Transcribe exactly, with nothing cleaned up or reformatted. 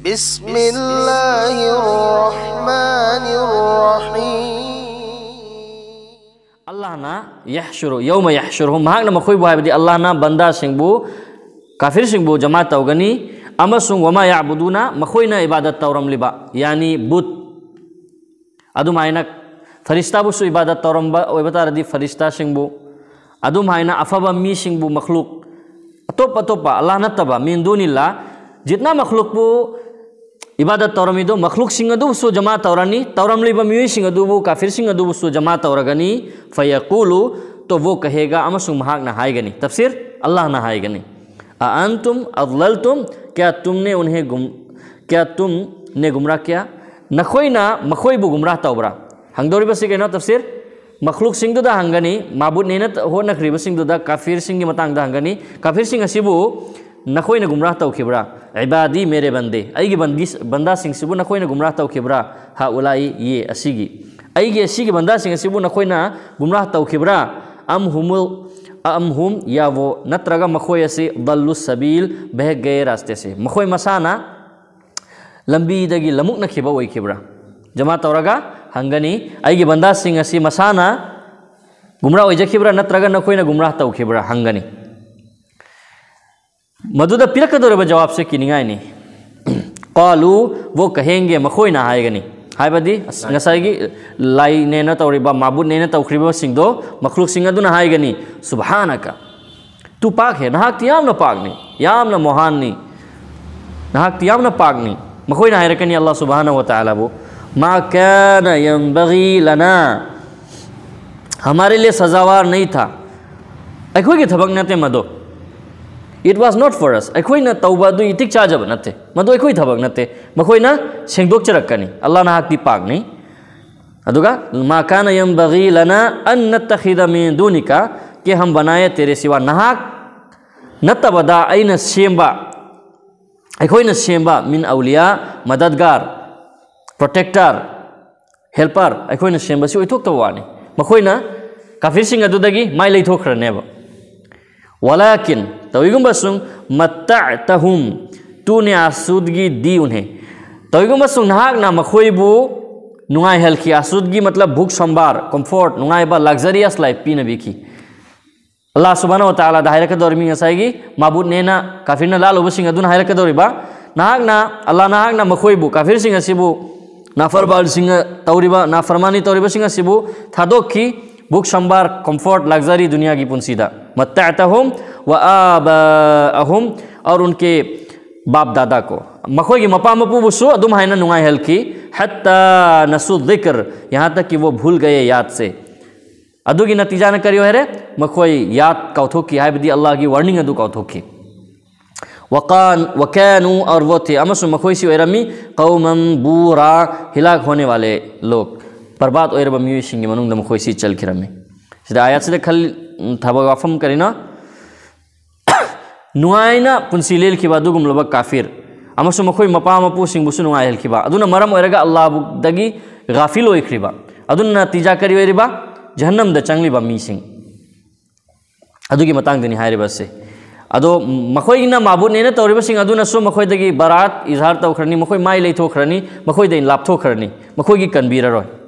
بسم الله الرحمن الرحيم. ꯑꯜꯂꯥꯍꯅ ꯌꯍꯁꯨꯔꯨ ꯌꯧꯃ ꯌꯍꯁꯨꯔꯨ ꯃꯍꯥꯛꯅ ꯃꯈꯣꯏꯕꯨ ꯍꯥꯏꯕꯗꯤ ꯑꯜꯂꯥꯍꯅ ꯕꯟꯗꯥꯁꯤꯡꯕꯨ ꯀꯥꯐꯤꯔꯁꯤꯡꯕꯨ ꯖꯃꯥ ꯇꯧꯒꯅꯤ꯫ ꯑꯃꯁꯨꯡ ꯋꯃꯥ ꯌꯥꯕꯨꯗꯨꯅ ꯃꯈꯣꯏꯅ ꯏꯕꯥꯗꯠ ꯇꯧꯔꯝꯂꯤꯕ ꯌꯥꯅꯤ ꯕꯨꯠ ꯑꯗꯨꯃꯥꯏꯅ ꯐꯔꯤꯁꯇꯥꯕꯨꯁꯨ ꯏꯕꯥꯗꯠ ꯇꯧꯔꯝꯕ ꯑꯣꯏꯕ ꯇꯥꯔꯗꯤ ꯐꯔꯤꯁꯇꯥꯁꯤꯡꯕꯨ ꯑꯗꯨꯝꯍꯥꯏꯅ ꯑꯐꯕ ꯃꯤꯁꯤꯡꯕꯨ ꯃꯈꯂꯨꯛ ꯑꯇꯣꯞ ꯑꯇꯣꯞꯄ ꯑꯜꯂꯥꯍ ꯅꯠꯇꯕ ꯃꯤꯟ ꯗꯨꯅꯤꯜꯂꯥ ꯖꯤꯠꯅ ꯃꯈꯂꯨꯛꯄꯨ ꯏꯕꯥꯗꯠ ꯇꯧꯔꯝꯃꯤꯗꯣ ꯃꯈꯂꯨꯛꯁꯤꯡ ꯑꯗꯨꯕꯨꯁꯨ ꯖꯃꯥ ꯇꯧꯔꯅꯤ꯫ ꯇꯧꯔꯝꯂꯤꯕ ꯃꯤꯑꯣꯏꯁꯤꯡ ꯑꯗꯨꯕꯨ ꯀꯥꯐꯤꯔꯁꯤꯡ ꯑꯗꯨꯕꯨꯁꯨ ꯖꯃꯥ ꯇꯧꯔꯒꯅꯤ꯫ ꯐꯌꯥꯀꯨꯂꯨ ꯇꯣꯕꯣ ꯀꯍꯦꯒ ꯑꯃꯁꯨꯡ ꯃꯍꯥꯛꯅ ꯍꯥꯏꯒꯅꯤ꯫ ꯇꯐꯁꯤꯔ ꯑꯜꯂꯥꯍꯅ ꯍꯥꯏꯒꯅꯤ ꯑ ꯑꯟꯇꯨꯝ ꯑꯗꯂꯜꯇꯨꯝ ꯀꯌꯥ ꯇꯨꯝꯅꯦ ꯎꯟꯍꯦ ꯒꯨꯝ ꯀꯌꯥ ꯇꯨꯝꯅꯦ ꯒꯨꯝꯔꯥ ꯀꯌꯥ ꯅꯈꯣꯏꯅ ꯃꯈꯣꯏꯕꯨ ꯒꯨꯝꯔꯥ ꯇꯧꯕ꯭ꯔꯥ? ꯍꯪꯗꯧꯔꯤꯕꯁꯤ ꯀꯩꯅꯣ? ꯇꯐꯁꯤꯔ ꯃꯈꯂꯨꯛꯁꯤꯡꯗꯨꯗ ꯍꯪꯒꯅꯤ꯫ ꯃꯥꯕꯨꯠꯅꯦꯅ ꯍꯣꯠꯅꯈ꯭ꯔꯤꯕꯁꯤꯡꯗꯨꯗ ꯀꯥꯐꯤꯔꯁꯤꯡꯒꯤ ꯃꯇꯥꯡꯗ ꯍꯪꯒꯅꯤ꯫ ꯀꯥꯐꯤꯔꯁꯤꯡ ꯑꯁꯤꯕꯨ ꯅꯈꯣꯏꯅ ꯒꯨꯝꯔꯥ ꯇꯧꯈꯤꯕ꯭ꯔꯥ? ꯏꯕꯥꯗꯤ ꯃꯦꯔꯦ ꯕꯟꯗꯦ ꯑꯩꯒꯤ ꯕꯟꯗꯤ ꯕꯟꯗꯥꯁꯤꯡꯁꯤꯕꯨ ꯅꯈꯣꯏꯅ ꯒꯨꯝꯔꯥ ꯇꯧꯈꯤꯕ꯭ꯔꯥ? ꯍꯥ ꯎꯂꯥꯏ ꯌꯦ ꯑꯁꯤꯒꯤ ꯑꯩꯒꯤ ꯑꯁꯤꯒꯤ ꯕꯟꯗꯥꯁꯤꯡ ꯑꯁꯤꯕꯨ ꯅꯈꯣꯏꯅ ꯒꯨꯝꯔꯥ ꯇꯧꯈꯤꯕ꯭ꯔꯥ? ꯑꯝ ꯍꯨꯃꯨꯜ ꯑꯝ ꯍꯨꯝ ꯌꯥꯕꯣ ꯅꯠꯇ꯭ꯔꯒ ꯃꯈꯣꯏ ꯑꯁꯤ ꯗꯜꯂꯨ ꯁꯕꯤꯜ ꯕꯦꯍꯒꯦ ꯔꯥꯁꯇꯦꯁꯦ ꯃꯈꯣꯏ ꯃꯁꯥꯅ ꯂꯝꯕꯤꯗꯒꯤ ꯂꯃꯨꯛꯅꯈꯤꯕ ꯑꯣꯏꯈꯤꯕ꯭ꯔꯥ? ꯖꯃꯥ ꯇꯧꯔꯒ ꯍꯪꯒꯅꯤ꯫ ꯑꯩꯒꯤ ꯕꯟꯗꯥꯁꯤꯡ ꯑꯁꯤ ꯃꯁꯥꯅ ꯒꯨꯝꯔꯥ ꯑꯣꯏꯖꯈꯤꯕ꯭ꯔꯥ ꯅꯠꯇ꯭ꯔꯒ ꯅꯈꯣꯏꯅ ꯒꯨꯝꯔꯥ ꯇꯧꯈꯤꯕ꯭ꯔꯥ ꯍꯪꯒꯅꯤ꯫ ꯃꯗꯨꯗ ꯄꯤꯔꯛꯀꯗꯧꯔꯤꯕ ꯖꯋꯥꯕꯁꯦ ꯀꯤꯅꯤꯡꯉꯥꯏꯅꯤ꯫ ꯀꯥꯂꯨ ꯕꯣ ꯀꯍꯦꯡꯒꯦ ꯃꯈꯣꯏꯅ ꯍꯥꯏꯒꯅꯤ꯫ ꯍꯥꯏꯕꯗꯤ ꯑꯁ, ꯉꯁꯥꯏꯒꯤ ꯂꯥꯏꯅꯦꯅ ꯇꯧꯔꯤꯕ ꯃꯥꯕꯨꯠꯅꯦꯅ ꯇꯧꯈ꯭ꯔꯤꯕꯁꯤꯡꯗꯣ ꯃꯈꯂꯨꯛꯁꯤꯡ ꯑꯗꯨꯅ ꯍꯥꯏꯒꯅꯤ, ꯁꯨꯕꯍꯥꯅꯀ ꯇꯨ ꯄꯥꯛ ꯍꯦ ꯅꯍꯥꯛꯇꯤ ꯌꯥꯝꯅ ꯄꯥꯛꯅꯤ꯫ ꯌꯥꯝꯅ ꯃꯣꯍꯥꯟꯅꯤ꯫ ꯅꯍꯥꯛꯇꯤ ꯌꯥꯝꯅ ꯄꯥꯛꯅꯤ꯫ ꯃꯈꯣꯏꯅ ꯍꯥꯏꯔꯛꯀꯅꯤ ꯑꯜꯂꯥꯍ ꯁꯨꯕꯍꯥꯅ ꯋꯥ ꯇꯥꯂꯥꯕꯨ, ꯃꯥ ꯀꯥꯅ ꯌꯝꯕꯒꯤ ꯂꯅꯥ ꯍꯃꯥꯔꯦ ꯂꯦ ꯁꯖꯥꯋꯥꯔ ꯅꯩ ꯊꯥ꯫ ꯑꯩꯈꯣꯏꯒꯤ ꯊꯕꯛ ꯅꯠꯇꯦ ꯃꯗꯣ꯫ It was not for us. ꯑꯩꯈꯣꯏꯅ ꯇꯧꯕ ꯑꯗꯨ ꯏꯇꯤꯛ ꯆꯥꯖꯕ ꯅꯠꯇꯦ꯫ ꯃꯗꯨ ꯑꯩꯈꯣꯏ ꯊꯕꯛ ꯅꯠꯇꯦ꯫ ꯃꯈꯣꯏꯅ ꯁꯦꯡꯗꯣꯛꯆꯔꯛꯀꯅꯤ꯫ ꯑꯜꯂꯥꯍ ꯅꯍꯥꯛꯇꯤ ꯄꯥꯛꯅꯤ꯫ ꯑꯗꯨꯒ ꯃꯥ ꯀꯥꯅ ꯌꯝꯕꯒꯤ ꯂꯅꯥ ꯑꯟ ꯅꯠꯇꯈꯤꯗ ꯃꯤꯟ ꯗꯨꯅꯤꯀ ꯀꯦ ꯍꯝ ꯕꯅꯥꯌꯦ ꯇꯦꯔꯦ ꯁꯤꯋꯥ ꯅꯍꯥꯛ ꯅꯠꯇꯕꯗ ꯑꯩꯅ ꯁꯦꯝꯕ ꯑꯩꯈꯣꯏꯅ ꯁꯦꯝꯕ ꯃꯤꯟ ꯑꯧꯂꯤꯌꯥ ꯃꯗꯠꯒꯥꯔ ꯄ꯭ꯔꯣꯇꯦꯛꯇꯔ ꯍꯦꯜꯄꯔ ꯑꯩꯈꯣꯏꯅ ꯁꯦꯝꯕꯁꯤ ꯑꯣꯏꯊꯣꯛꯇꯕ ꯋꯥꯅꯤ꯫ ꯃꯈꯣꯏꯅ ꯀꯥꯐꯤꯔꯁꯤꯡ ꯑꯗꯨꯗꯒꯤ ꯃꯥꯏ ꯂꯩꯊꯣꯛꯈ꯭ꯔꯅꯦꯕ꯫ ꯋꯥꯂꯥꯀꯤꯟ ꯇꯧꯏꯒꯨꯝꯕꯁꯨꯡ ꯃꯠꯇ ꯇꯍꯨꯝ ꯇꯨꯅꯦ ꯑꯁꯨꯗꯒꯤ ꯗꯤ ꯎꯟꯍꯦ꯫ ꯇꯧꯏꯒꯨꯝꯕꯁꯨ ꯅꯍꯥꯛꯅ ꯃꯈꯣꯏꯕꯨ ꯅꯨꯡꯉꯥꯏꯍꯜꯈꯤ꯫ ꯑꯁꯨꯗꯒꯤ ꯃꯇꯂꯕ ꯚꯨꯛ ꯁꯝꯕꯥꯔ, comfort, ꯅꯨꯡꯉꯥꯏꯕ, luxurious life ꯄꯤꯅꯕꯤꯈꯤ꯫ ꯑꯜꯂꯥꯍ ꯁꯨꯕꯍꯥꯅꯍꯨ ꯋ ꯇꯥꯂꯥꯗ ꯍꯥꯏꯔꯛꯀꯗꯧꯔꯤꯕ ꯉꯁꯥꯏꯒꯤ ꯃꯥꯕꯨꯠꯅꯦꯅ ꯀꯥꯐꯤꯔꯅ ꯂꯥꯜꯂꯨꯕꯁꯤꯡ ꯑꯗꯨꯅ ꯍꯥꯏꯔꯛꯀꯗꯧꯔꯤꯕ, ꯅꯍꯥꯛꯅ, ꯑꯜꯂꯥꯍ ꯅꯍꯥꯛꯅ ꯃꯈꯣꯏꯕꯨ, ꯀꯥꯐꯤꯔꯁꯤꯡ ꯑꯁꯤꯕꯨ, ꯅꯥꯐꯔꯃꯥꯟꯁꯤꯡ ꯇꯧꯔꯤꯕ, ꯅꯥꯐꯔꯃꯥꯅꯤ ꯇꯧꯔꯤꯕꯁꯤꯡ ꯑꯁꯤꯕꯨ ꯊꯥꯗꯣꯛꯈꯤ, ꯚꯨꯛ ꯁꯝꯕꯥꯔ, comfort, luxury ꯗꯨꯅꯤꯌꯥꯒꯤ ꯄꯨꯟꯁꯤꯗ꯫ ꯃꯠꯇꯥꯇꯍꯨꯝ ꯋ ꯑꯥꯕꯥꯑꯍꯨꯝ ꯑꯧꯔ ꯎꯟꯀꯦ ꯕꯥꯞ ꯗꯥꯗꯥ ꯀꯣ, ꯃꯈꯣꯏꯒꯤ ꯃꯄꯥ ꯃꯄꯨꯕꯨꯁꯨ ꯑꯗꯨꯝ ꯍꯥꯏꯅ ꯅꯨꯡꯉꯥꯏꯍꯜꯈꯤ꯫ ꯍꯠꯇꯥ ꯅꯁꯨ ꯖꯤꯀꯔ, ꯌꯍꯥꯟ ꯇꯛ ꯀꯤ ꯋꯣ ꯚꯨꯜ ꯒꯌꯦ ꯌꯥꯗ ꯁꯦ꯫ ꯑꯗꯨꯒꯤ ꯅꯇꯤꯖꯥꯅ ꯀꯔꯤ ꯑꯣꯏꯔꯦ? ꯃꯈꯣꯏ ꯌꯥꯗ ꯀꯥꯎꯊꯣꯛꯈꯤ, ꯍꯥꯏꯕꯗꯤ ꯑꯜꯂꯥꯍꯒꯤ warning ꯑꯗꯨ ꯀꯥꯎꯊꯣꯛꯈꯤ꯫ ꯋꯀꯥꯟ ꯋꯀꯥꯅꯨ ꯑꯧꯔ ꯋꯣ ꯊꯦ, ꯑꯃꯁꯨꯡ ꯃꯈꯣꯏꯁꯤ ꯑꯣꯏꯔꯝꯃꯤ ꯀꯧꯃꯟ ꯕꯨꯔꯥ, ꯍꯤꯂꯥꯛ ꯍꯣꯅꯦ ꯋꯥꯂꯦ ꯂꯣꯛ, ꯕꯔꯕꯥꯗ ꯑꯣꯏꯔꯕ ꯃꯤꯑꯣꯏꯁꯤꯡꯒꯤ ꯃꯅꯨꯡꯗ ꯃꯈꯣꯏꯁꯤ ꯆꯜꯈꯤꯔꯝꯃꯤ꯫ ꯁꯤꯗ ꯑꯥꯌꯥꯠꯁꯤꯗ ꯈꯜ ꯊꯕꯛ ꯋꯥꯐꯝ ꯀꯔꯤꯅꯣ? ꯅꯨꯡꯉꯥꯏꯅ ꯄꯨꯟꯁꯤ ꯂꯦꯜꯈꯤꯕ ꯑꯗꯨꯒꯨꯝꯂꯕ ꯀꯥꯐꯤꯔ ꯑꯃꯁꯨꯡ ꯃꯈꯣꯏ ꯃꯄꯥ ꯃꯄꯨꯁꯤꯡꯕꯨꯁꯨ ꯅꯨꯡꯉꯥꯏꯍꯜꯈꯤꯕ ꯑꯗꯨꯅ ꯃꯔꯝ ꯑꯣꯏꯔꯒ ꯑꯜꯂꯥꯍꯗꯒꯤ ꯒꯥꯐꯤꯜ ꯑꯣꯏꯈ꯭ꯔꯤꯕ, ꯑꯗꯨꯅ ꯅꯇꯤꯖꯥ ꯀꯔꯤ ꯑꯣꯏꯔꯤꯕ? ꯖꯍꯟꯅꯝꯗ ꯆꯪꯂꯤꯕ ꯃꯤꯁꯤꯡ꯫ ꯑꯗꯨꯒꯤ ꯃꯇꯥꯡꯗꯅꯤ ꯍꯥꯏꯔꯤꯕꯁꯦ꯫ ꯑꯗꯣ ꯃꯈꯣꯏꯅ ꯃꯥꯕꯨꯠꯅꯦꯅ ꯇꯧꯔꯤꯕꯁꯤꯡ ꯑꯗꯨꯅꯁꯨ ꯃꯈꯣꯏꯗꯒꯤ ꯕꯔꯥꯠ ꯏꯖꯍꯥꯔ ꯇꯧꯈ꯭ꯔꯅꯤ, ꯃꯈꯣꯏ ꯃꯥꯏ ꯂꯩꯊꯣꯛꯈ꯭ꯔꯅꯤ, ꯃꯈꯣꯏꯗꯒꯤ ꯂꯥꯞꯊꯣꯛꯈ꯭ꯔꯅꯤ, ꯃꯈꯣꯏꯒꯤ ꯀꯟꯕꯤꯔꯔꯣꯏ꯫